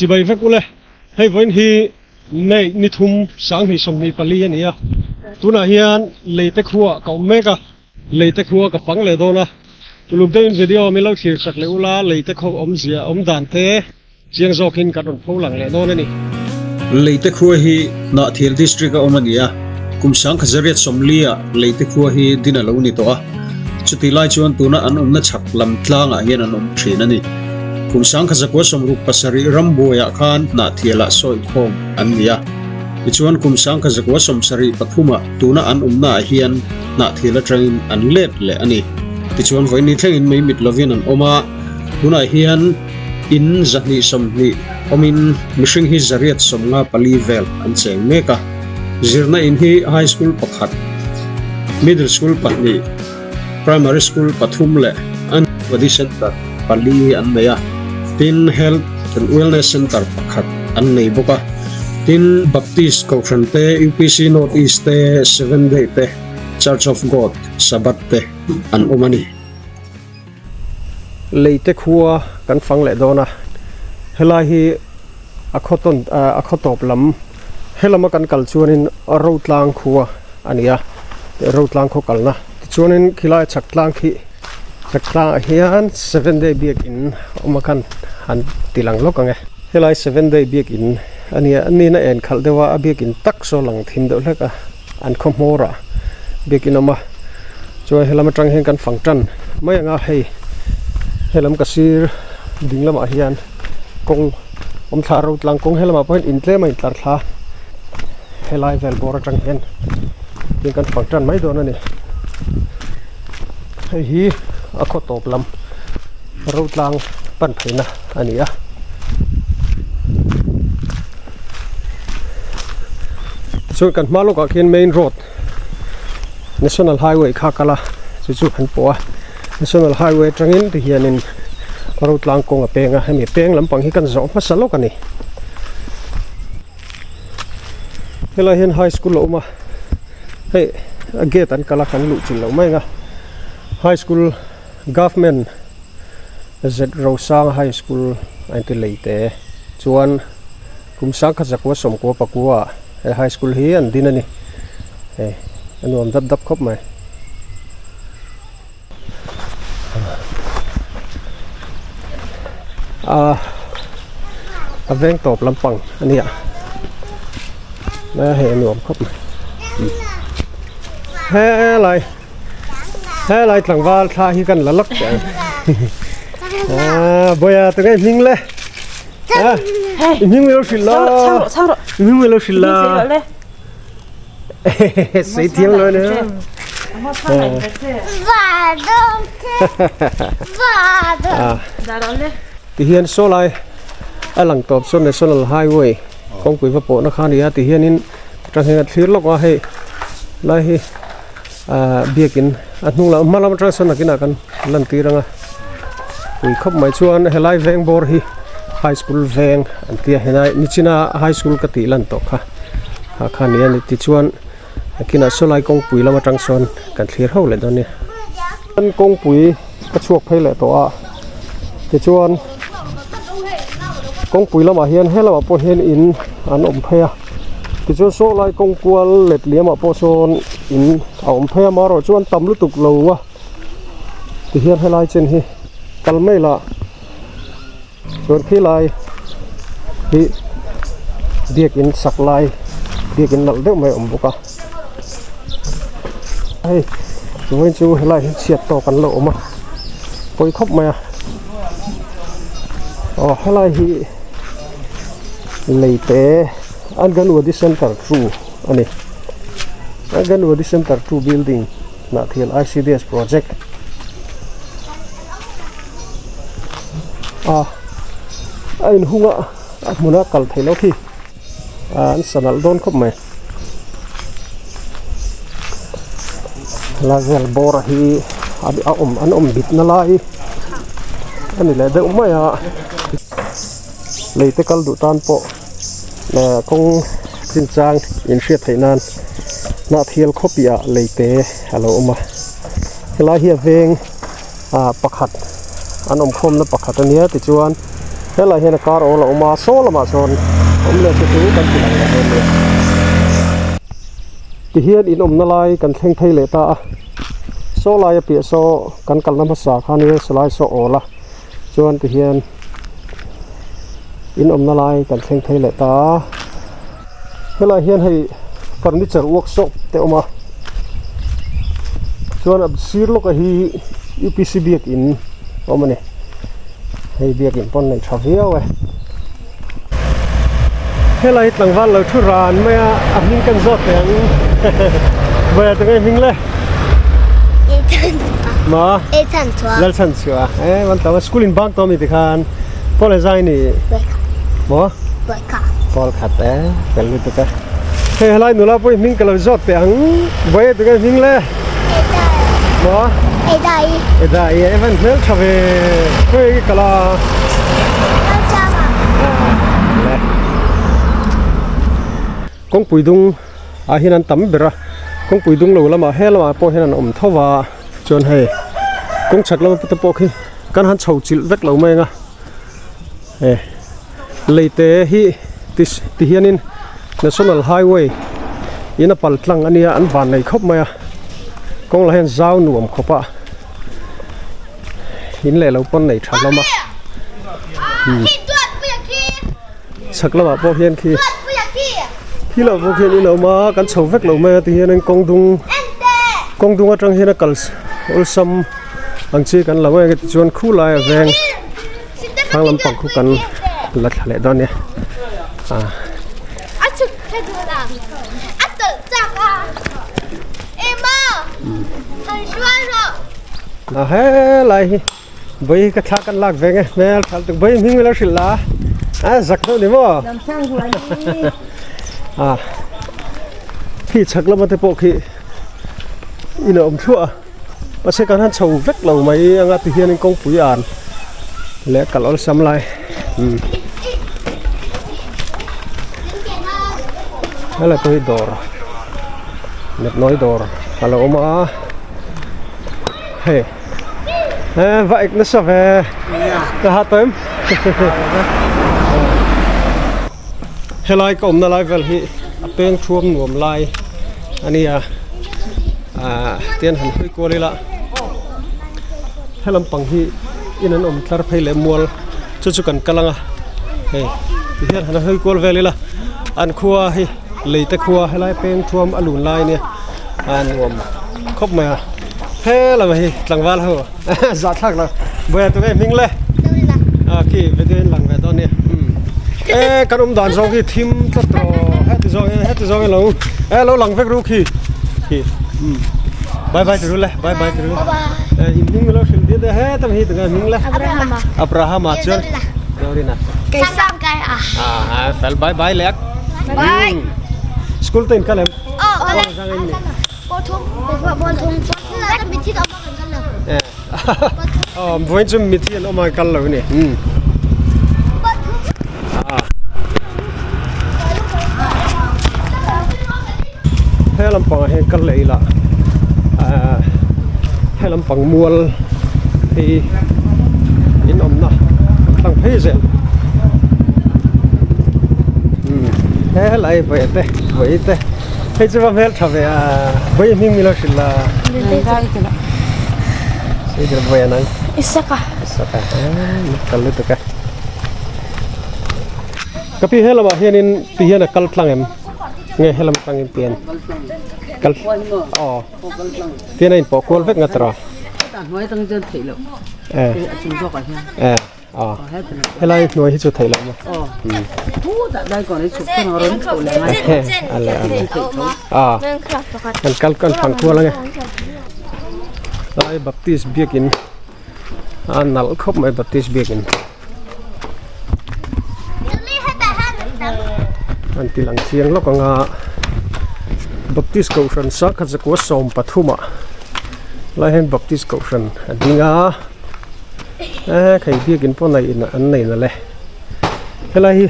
Chibai vek ule, hei vawiin hi May ni thum 2024 a ni a, tunah hian Leite khuaah ka awm mek a, Leite khua ka fang leh dawn a, tuluk deuhin video min lo thlir sak leh ula, Leite khaw awmzia awm dan te chiang zawkin kan rawn pho lang leh dawn a ni. Leite khua hi Hnahthial District a awm a ni a, kum 1940 ah Leite khua hi din a lo ni tawh a, chutih lai chuan tuna an awmna chhak lam tlangah hian an awm thin a ni. Kum 1977 rambuaiah khan Hnahthialah sawikhawm an ni a, tichuan kum 1973 ah tuna an awmnaah hian Hnahthial atangin an let leh a ni. Tichuan vawiin thlengin mei mit lovin an awm a, tunah hian in 220 awmin mihring hi 154 vel an cheng mek a. Zirna in hi High School pakhat, Middle School pahnih, Primary School pathum leh Anganwadi Centre pali an nei a. Tin, Health and Wellness Centre pakhat an nei bawk a. Tin, Baptist Kohhran te, UPC North East te, Seventh Day te, Church of God, Sabbath te an awm a ni. Leite khua kan fang leh dawn a, helai hi a khaw tawn a khaw tawp lam helama kan kal chuanin Rotlang khua a ni a, Rotlang khaw kalna tichuanin khilai chhak tlang khi chhak tlangah hian Seven Day biakin awm a khan han ti lang lawk ang e, helai Seven Day biakin a nia a nihna en khalh deuh a a biakin tak saw lang thim deuh hlek a. An khaw hmawrah biakin awm a, chuan helam atang hian kan fang tan mai ang a, hei helam ka sir ding lamah hian kawng awm thla a ro tlang kawng helamah pawh hian in tlem a intlar thla helai vel bawr atang hian hian kan fang tan mai dawn a ni. Hei hi a khaw tawp lam ro tlang pan pheina a ni a. Tichuan kan hma lawkah khian main road national highway kha a kal a chu chu an pawh a national highway atangin ti hianin ro tlang kawng a peng a hemi peng lampang hi kan zawh hmasa lawk a ni helai hian high school a awm a hei a gate an kal a kan luh chilh loh mai ang a high school government Z Rosanga High School a inti lei te chuan kum 1900 19 ah he high school hi an din a ni hei a nuam dap dap khawp mai. A a veng tawp lampang a nia hei a nuam khawp mai helai. Helai tlangval thla hi kan la lawk teh ang. Ah, boya tu ngai hming le. Ah, hming lo hrilh la. Hming lo hrilh la. Sei thiam lo ne. Ti hian saw lai a lang tawp saw National Highway kawngpui va pawhna kha a ni a ti hianin atang hian a thlir lawk a hei lai hi. Ahh biakin a hnung lam hma lam atang sawn nakinah kan lan tir ang a pui khawp mai chuan helai veng bawr hi high school veng an tia helai nichina high school ka tih lan tawh kha ah kha a ni a ni tichuan nakinah sawlai kawngpui lam atang sawn kan thlir ho leh dawn a nia kawngpui ka chhuak phei leh tawh a tichuan kawngpui lamah hian helamah pawh hian in an awm phei a tichuan saw lai kawng kual let liamah pawh sawn in a awm phei a amaherawh chuan tam lutuk lo a tihian helai chen hi kal mai lah chuan khilai hi biakin sak lai biakin nalh deuh mai a awm bawk a hei vawiin chu helai hi chhiat tawk an lo awm a pawi khawp mai a aw helai hi leite Anganwadi Centre 2 a ni Anganwadi Centre 2 building Hnahthial I_C_D_S project a a inhung a a hmun a kal theih loh khi an sa nalh dawn khawp mai la vel bawr hi a awm an awm bit na lai a ni leh deuh mai a lei te kal duh tan pawh kawng chinchang inhriat theih nan Hnahthial khawpiah lei te a lo awm a helai hi a veng ah pakhat an awm khawmna pakhat a nia tichuan. Helai hian a kar awl a awm a, saw lamah sawn awm leh chu chu kan ti lang leh dawn nia. Tihian in awmna lai kan thleng phei leh ta a, saw laia piah saw kan kalna hmasa khan nia sawlai saw awl a, chuan tihian in awmna lai kan thleng phei leh ta a. Helai hian hei furniture workshop te a awm a, chuan a sir lawkah hi U P C biakin a awm a ni. Hei biakin pawn nei tha viau e. Helai tlangval lo thu ran mai a, a hming kan zawt teh ang Vawiah tunge hming le? Ma? Lalchhanchhuah e man tawng a school in bang tawh mi tikhan pawl he zai ni maw? Pawl khat e fel lutuk e. Hei helai nula pawh i hming ka lo zawt teh ang Vawiah tunge hming le? Maw? Edai e van hmel tha ve khawi ka kal a kawngpui dung ah hian an tam ber a kawngpui dung lo lamah he lamah pawh hian an awm tho va chuan hei kawng chhak lam te pawh khi kan han chho chilh vek lo mai ang a e leite hi ti hianin national highway in a pal tlang ania an van nei khawp mai a kawng lah hian zau nuam khawp a in leh lo pawn nei tha hlawm a chhak lamah pawh hian khi khi lah pawh khian in a awm a kan chho vek lo mai a ti hian in kawng dung kawng dung atang hian a kal awlsam ang chi kan lo ang e tichuan khu lai a veng. Thlang lampang khu kan la thla leh dawn nia ah. A helai hi vawi ka thla kan lak ve nge hmel thal tuk vawi hming ilo hrilh la a zak deuh ni maw a khi chhak lama te pawh khi in a awm thluah a. Mahse kan han chho vek lo mai anga ti hianin kawngpui an leh kal awlsam lai umm helai pawh hi dawr nepnawi dawr a lo awm a hei eh va ek nasa ve ka ha tawh em helai ka awmna lai vel hi a peng thuam nuam lai a ni a ahh tian han hawi kual ila helam pang hi in an awm tlar phei leh mual chu chu kan kal ang a hei ti hian han hawi kual vel ila an khua hi lei te khua helai peng thuam a lun lai ania a nuam khawp mai a helam hi tlangval ho zahthlak lo buai tu nge hming le a khi video in lang ve dawn nia e kan awm dan zawng hi thim tlat rawh heti zawng hian heti zawng hian lo e lo lang vek ru khi khi bye bye tiru le bye bye tiru e in hming lo hrilh diat e hetam hi tunge hming le Abrahama Abrahama chuan Zorina a fel bye bye lek bye school te in kal em oh Vawiin chu mithi an awm a kal lo a ni. He lampangah hian kal leh ila he lampang mual hi in awmna an tlang phei zel. Helai vawi te vawi te. Hei chu va hmel tha ve a, vawi hming milo hrilh la. Sei ber vawi anang. Isaka. Isaka. Kal lutuk a. Ka pi he lamah hianin ti hian a kal tlang em? Nge he lam atangin tian kal aw tian a inpawh kual vek ngat rawh. Eh. Eh. Aw helai hnuai hi chu theih loh maw ale ale aw kan kal kan fang kual ange lai baptist biakin a nalh khawp mai baptist biakin an ti lang chiang lawk anga baptist kohhran sakhat zakua 13 ah lai hian baptist kohhran a ding a. Eh khei biakin pawh nei in an nei nalh e helai hi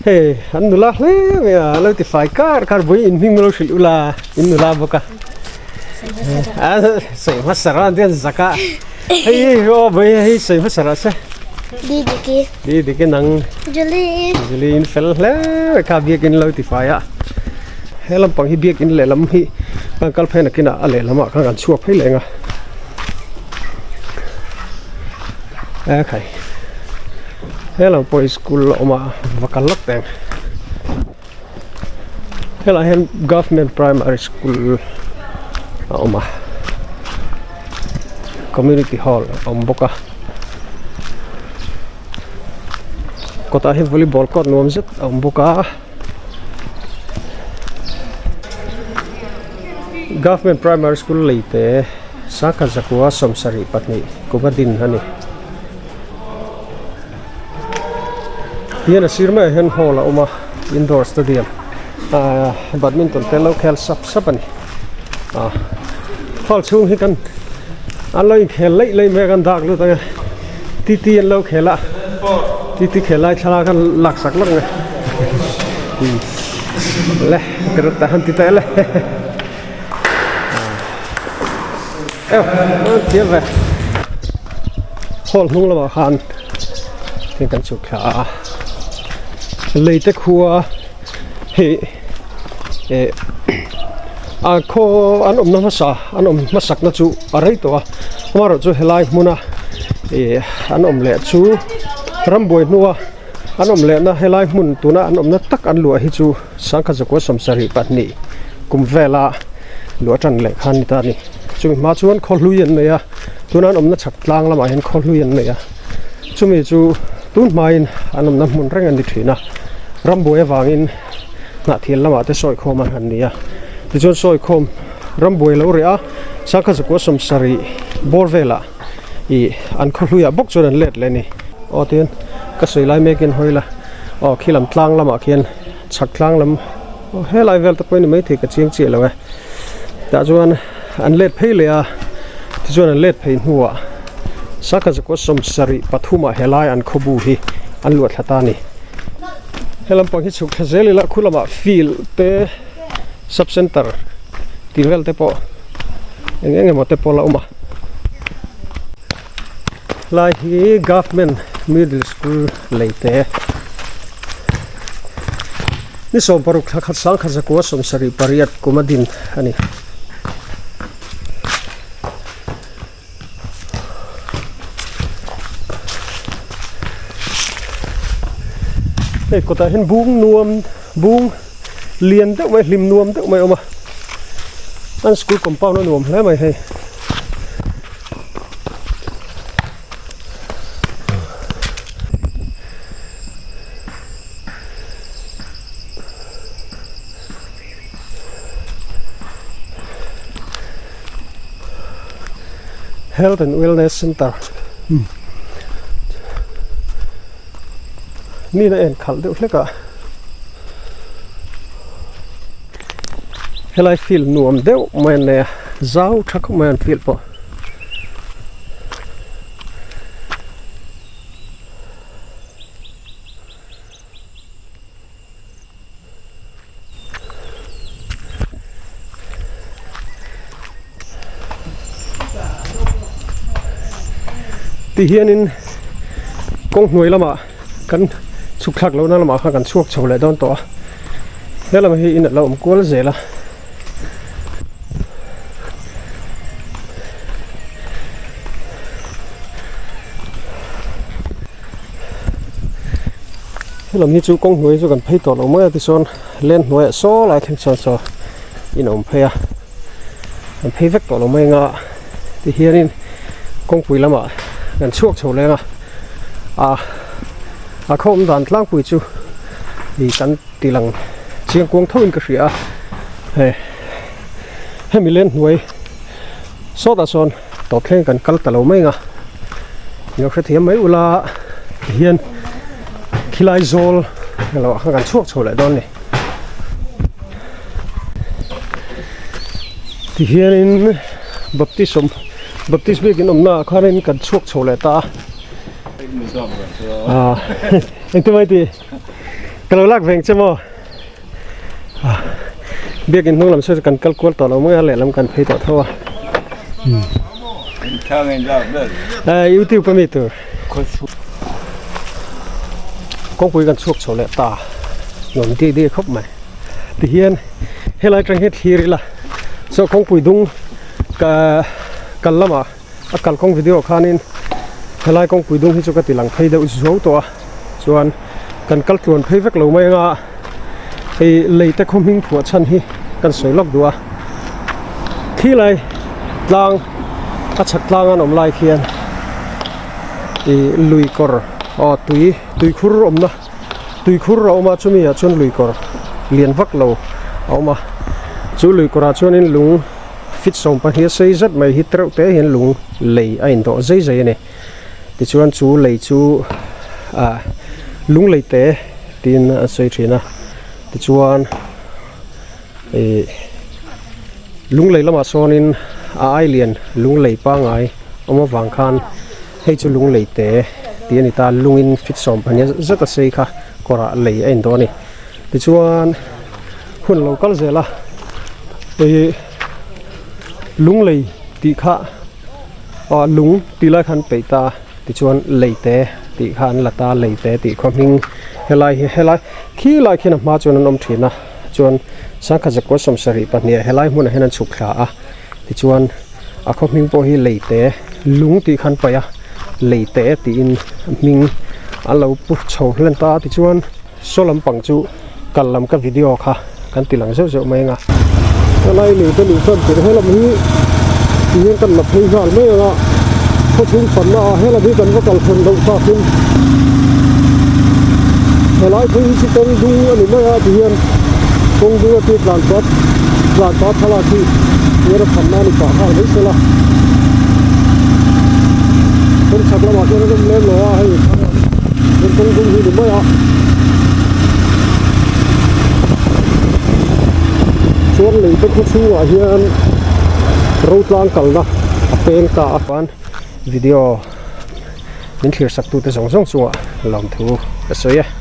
hei an nula hle mai a lo ti fai kar kar vawi in hming lo hrilh ula in nula bawk a a sawi hmasa ran te an zak a hei hi aw vawi hei sawi hmasa rawh se. Didiki. Didiki nang. Julie. Julie in fel hle mai kha biakin lo ti fai a. He lampang hi biakin lehlam hi kan kal phei nakinah a lehlamah khan kan chhuak phei leh ang a. E khai he lam pawh hi school a awm a va kal lawk teh ang. Helaiah hian government primary school a awm a community hall a awm bawk a kawtah hian volleyball court nuam zet a awm bawk a government primary school lei te sangkhat zakua sawmsarih pahnih kum a din a ni. Hian a sir maiah hian hall a awm a indoor stadium ahh badminton te an lo khel sap sap a ni ah hall chhung hi kan an lo inkhel laih laih mai a kan dak lut ang e T T an lo khel a T T khel lai thlalak an lak sak lawk mai le tirut ah han ti ta le Eo an thiam ve hall hnung lamah khan heng kan chhuk thla a lei te khua hei eh a khaw an awmna hmasa an awm hmasak na chu a rei tawh a amaherawh chu helai hmuna ih an awm leh chu rambuai hnua an awm lehna helai hmun tuna an awmna tak an luah hi chu sangkhat zakua sawmsarih pahnih kum vela luah tan leh kha a ni ta a ni. Chumi hma chuan khaw hlui an nei a, tuna an awmna chhak tlang lamah hian khaw hlui an nei a, chumi chu tun hmain an awmna hmun reng a ni thin a, rambuai avangin hnahthil lamah te sawi khawm an han ni a, tichuan sawi khawm rambuai lo reh a, sangkhat zakua sawmsarih bawr velah ih an khaw hluiah bawk chuan an let leh a ni. Aw tihian ka sawi lai mekin hawi la, aw khi lam tlang lamah khian chhak tlang lam aw helai vel te pawh hi ni maithei ka chiang chiah lo e. Tah chuan an let phei leh a, tichuan an let phei hnuah Sangkhat zakua sawmsarih pathumah helai an khawbu hi an luah thla ta a ni. He lampang hi chhuk thla zel ila khu lamah field te sub center tih vel te pawh eng eng emaw te pawh la awm a. Lai hi government middle school lei te ni 16 thla khat sangkhat zakua 78 kum a din a ni. Hei kawtah hian bung nuam bung lian deuh mai hlim nuam deuh mai a awm a an school compound a nuam hle mai hei. Health and Wellness Center mi na en khalh deuh hlek a helai field nuam deuh mai an nei a zau tha khawp mai an field pawh. Ti hianin kawng hnuai lamah kan chhuk thlak lohna lamah khan kan chhuak chho leh dawn tawh a helam hi in a lo awm kual zel a. Helam hi chu kawng hnuai chu kan phei tawh lo mai a tichuan len hnuaiah saw lai thleng chuan saw in a awm phei a kan phei vek tawh lo mai anga tihianin kawngpui lamah kan chhuak chho leng a ah a khaw awm dan tlangpui chu ih kan ti lang chiang kuang tho in ka hria a hei hemi len hnuai sawtah sawn tawp thleng kan kal ta lo mai ang a ilo hrethiam mai ula tihian khilai zawl eng loh ah khan kan chhuak chho leh dawn a ni tihianin baptist awm baptist biakin awmna ah khanin kan chhuak chho leh ta a ah engtin mai tih. Ka lo lak veng che maw? Biakin hnung lam saw kan kal kual tawh lo mai a lehlam kan phei tawh tho a. YouTube a mi tur. Kawngpui kan chhuak chho leh ta nuam diai diai khawp mai tihian helai atang hian thlir ila saw kawngpui dung ka kal lamah a kalkawng video khanin helai kawngpui dung hi chu ka ti lang phei deuh zuau tawh a chuan kan kal tluan phei vek lo mai anga hei lei te khaw hming phuah chhan hi kan sawi lawk duh a khilai tlang a chhak tlang an awm lai khian ih lui kawr aw tui tuikhur awmna tuikhur a awm a chumi ah chuan lui kawr lian vak lo a awm a chu lui kawrah chuanin lung fit 12 a sei zet mai hi tereuh te hian lung lei a indawh zai zai a ni tichuan chu lei chu ah lung lei te tiin a sawi thin a tichuan ih lung lei lamah sawnin a ai lian lung lei pangngai awm avang khan hei chu lung lei te tih a ni ta lungin fit 12 zet a sei kha kawrah lei a indawh a ni tichuan hun lo kal zel a ih lunglei tih kha ah lung tih lai khan peih ta tichuan lei te tih kha an la ta lei te tih khaw hming helai hi helai khi lai khian a hma chuan an awm thin a chuan sangkhat zakua 72 ah helai hmunah hian an chhuk thla a tichuan a khaw hming pawh hi lei te lung tih khan paih a lei te tiin hming an lo pu chho hlen ta a tichuan. Saw lampang chu kal lam ka video kha kan ti lang zeuh zeuh mai anga. Helai lui te luh chuan tirh helam hi ti hian kan la phei nghal mai anga khawchhung panna ah helam hi kan va kal thlen loh takin helai phei hi chu kawng dung a ni mai a ti hian kawng dung a tih tlan pat tlan pat thlalak hi hian a phanna a ni pah nghal mai sela kawng chhak lamah khian an awm lem lo a hei. Kawng dung hi ni mai a chuan lei te khaw chhungah hian ro tlang kalna a peng ta a chuan video min thlir sak tute zawng zawng chungah lawmthu ka sawi e.